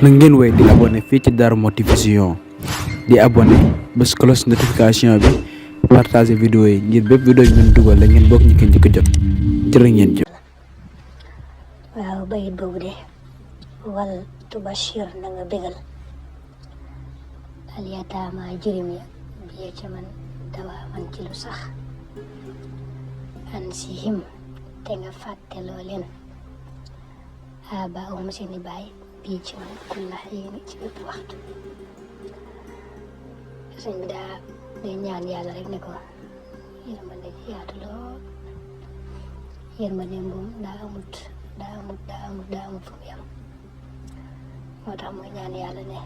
na ngeen wéy di abonné fii ci Darou Mouhty Vision di abonné bés cloche notification bi partager vidéo yi ngir bépp vidéo yi ngeen dugal la ngeen bokk ñu ko njëkk a jot jërë ngeen jëf. waaw bayit boobu de wal tubashir na nga bégal al yataama jirim ya bi ca man dawaa man ci lu sax an si him te nga fàtteloo leen aba seeni baay bii ci man kulla xiini ci bépp waxtu. sëñ bi daa day ñaan yàlla rek ne ko yërmande ji yaatu lool yërmande moom daa amut fu mu yam moo tax muy ñaan yàlla ne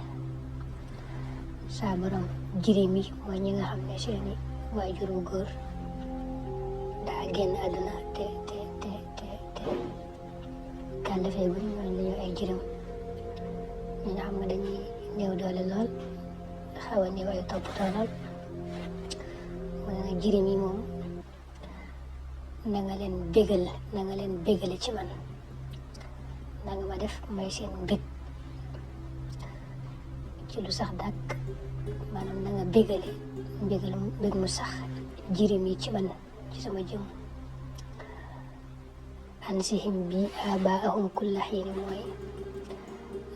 saa borom jirim yi mooy ñi nga xam ne seeni waajur wu góor daa génn àdduna te kàllafee buñ ñooñ la ñu ay jirim ñi nga xam nga dañuy néew doole lool xaw a néew ay toppatoo lool jirim yi moom na nga leen bégale ci man na nga ma def may seen mbég ci lu sax dàkk maanaam na nga mbég mu sax jirim yi ci man ci sama jëm ansihim bi abaahum kulla xiin mooy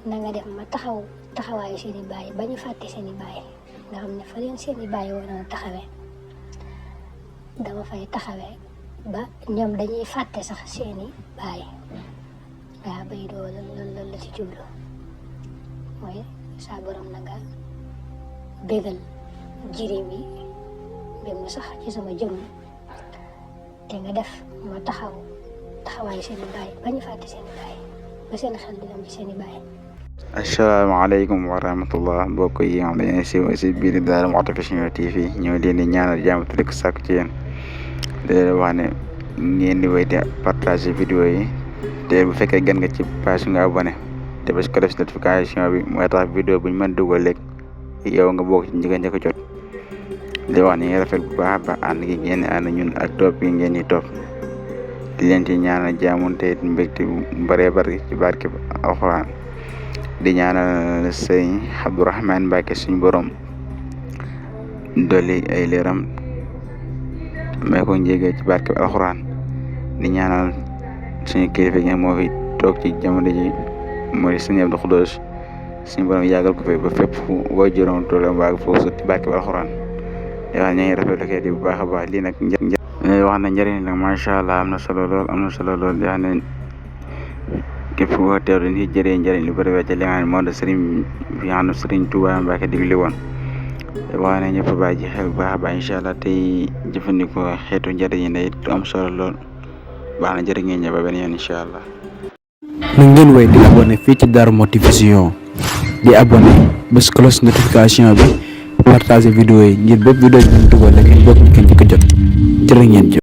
na nga def ma taxawaayu seeni baay ba ñu fàtte seeni baay nga xam ne fa leen seeni baay waroon a taxawee dama fay taxawee ba ñoom dañuy fàtte sax seeni baay waaw bay doo loolu la ci jublu mooy saa borom na nga bégal jirim yi mbég mu sax ci sama jëm te nga def ma taxawaayu seeni baay ba ñu fàtte seeni baay ba seen xel di dem ci seeni baay. asalaamaaleykum wa rahmatullah mbokk yi nga xam ne si biir Darou Mouhty Vision TV ñoo leen di ñaanal jàmm te di ko sàkku ci yéen di leen wax ne ngeen di wéy di partager vidéo yi te bu fekkee gën nga ci page nga abonné te bés ko def notification bi mooy tax vidéo bu ñu mën dugal léegi yow nga bokk ci njëkk a jot di wax ni rafet bu baax a baax ànd gi ngeen ànd ñun ak topp yi ngeen di topp di leen ci ñaanal jàmm te mbégte bu bëree bëri ci barke alxuraan di ñaanal sëñ Abdourahmane Mbacke suñu borom dolli ay leeram may ko njégee ci barke alxuraan di ñaanal suñu kilifa gi moo fi toog ci jamono ji mooy sëñ Abdou Khoudoss suñu borom yàggal ko fi ba fépp fu waajuram tollam waag foofu ci barke alxuraan di wax ñu ngi rafetlu kii bu baax a baax lii nag wax na njëriñ nag macha allah am na solo lool di wax ne képp koo teewlu ni jëree njëriñ lu bëri wecce li nga xam ne moo da sëriñ bi nga xam ne sëriñ Touba Mbacke digli woon wax ne ñëpp bàyyi ji xel bu baax a baax incha allah tey jëfandikoo xeetu njëriñ yi ne it am solo lool baax na jërë ngeen ñëw ba benn yoon incha allah. na ngeen wéy di abonné fii ci Darou Mouhty Vision di abonné bés cloche notification bi partager vidéo yi ngir bépp vidéo yi ngeen dugal la ngeen bokk ñu ko njëkk a jot jërë ngeen jëf.